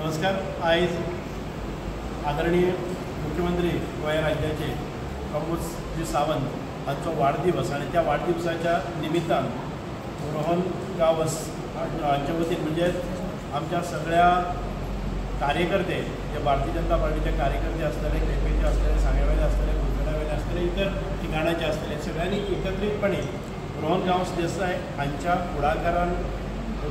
नमस्कार. आयज आदरणीय मुख्यमंत्री गोंय राज्याचे प्रमोद जी सावंत हांचो वाडदिवस आनी त्या वाडदिवसाच्या निमित्तान रोहन गांवस हांच्या वतीन म्हणजे आमच्या सगळ्या कार्यकर्ते जे भारतीय जनता पार्टीचे कार्यकर्ते आसतले, केपेंचे आसतले, सांग्यावेले आसतले, कुडचड्यावेले आसतले, इतर ठिकाणाचे आसतले, सगळ्यांनी एकत्रितपणे रोहन गांवस देसाय हांच्या फुडाकारान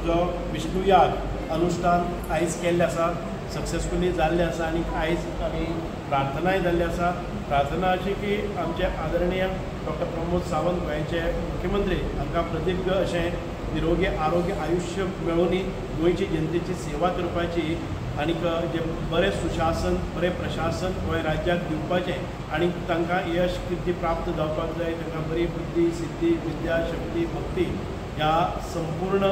जो विष्णुयाग अनुष्ठान आयज केल्लें आसा, सक्सेसफुली जाल्लें आसा आनी आयज आमी प्रार्थनाय जाल्ली आसा. प्रार्थना अशी की आमचे आदरणीय डॉक्टर प्रमोद सावंत गोंयचे मुख्यमंत्री हांकां प्रदीर्घ अशें निरोगी आरोग्य आयुश्य मेळोवनी गोंयची जनतेची सेवा करपाची आनीक जे बरें सुशासन बरें प्रशासन गोंय राज्याक दिवपाचें आनी तांकां यश कीर्ती प्राप्त जावपाक जाय. तांकां बरी बुद्धी सिद्धी विद्या शक्ती भक्ती ह्या संपूर्ण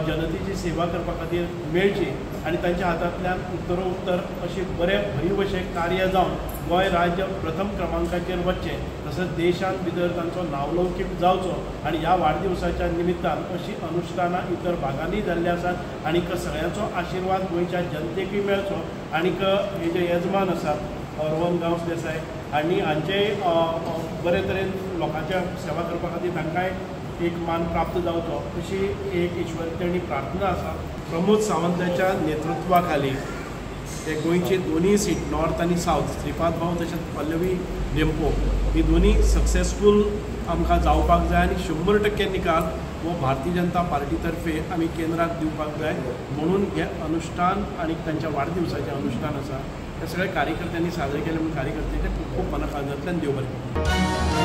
जनतेची सेवा करपा खातीर मेळची आनी तांच्या हातांतल्यान उत्तरोत्तर अशी बरें भरीव अशें कार्य जावन गोंय राज्य प्रथम क्रमांकाचेर वचचें, तसोच देशांत भितर तांचो नावलौकीक जावचो आनी ह्या वाडदिवसाच्या निमित्तान अशी अनुष्ठानां इतर भागांनी जाल्लीं आसात आनीक सगळ्यांचो आशिर्वाद गोंयच्या जनतेकूय मेळचो. आनीक हे जे येजमान आसात रोहन गांवस देसाय आनी हांचेय बरे तरेन लोकांच्या सेवा करपा खातीर तांकांय एक मान प्राप्त जावचो अशी एक ईश्वरचरणी प्रार्थना आसा. प्रमोद सावंताच्या नेतृत्वाखाली ते गोंयची दोनूय सीट नॉर्थ आनी सावथ, श्रीपाद भाऊ तशेंच पल्लवी धेंपो ही दोनूय सक्सेसफूल आमकां जावपाक जाय आनी 100% निकाल हो भारतीय जनता पार्टी तर्फे आमी केंद्राक दिवपाक जाय म्हणून हें अनुष्ठान आनी तांच्या वाडदिवसाचें अनुष्ठान आसा. हे सगळे कार्यकर्त्यांनी साजरे केले म्हणून कार्यकर्त्यांचे खूब खूब मनाकाळजांतल्यान देव बरें करूं.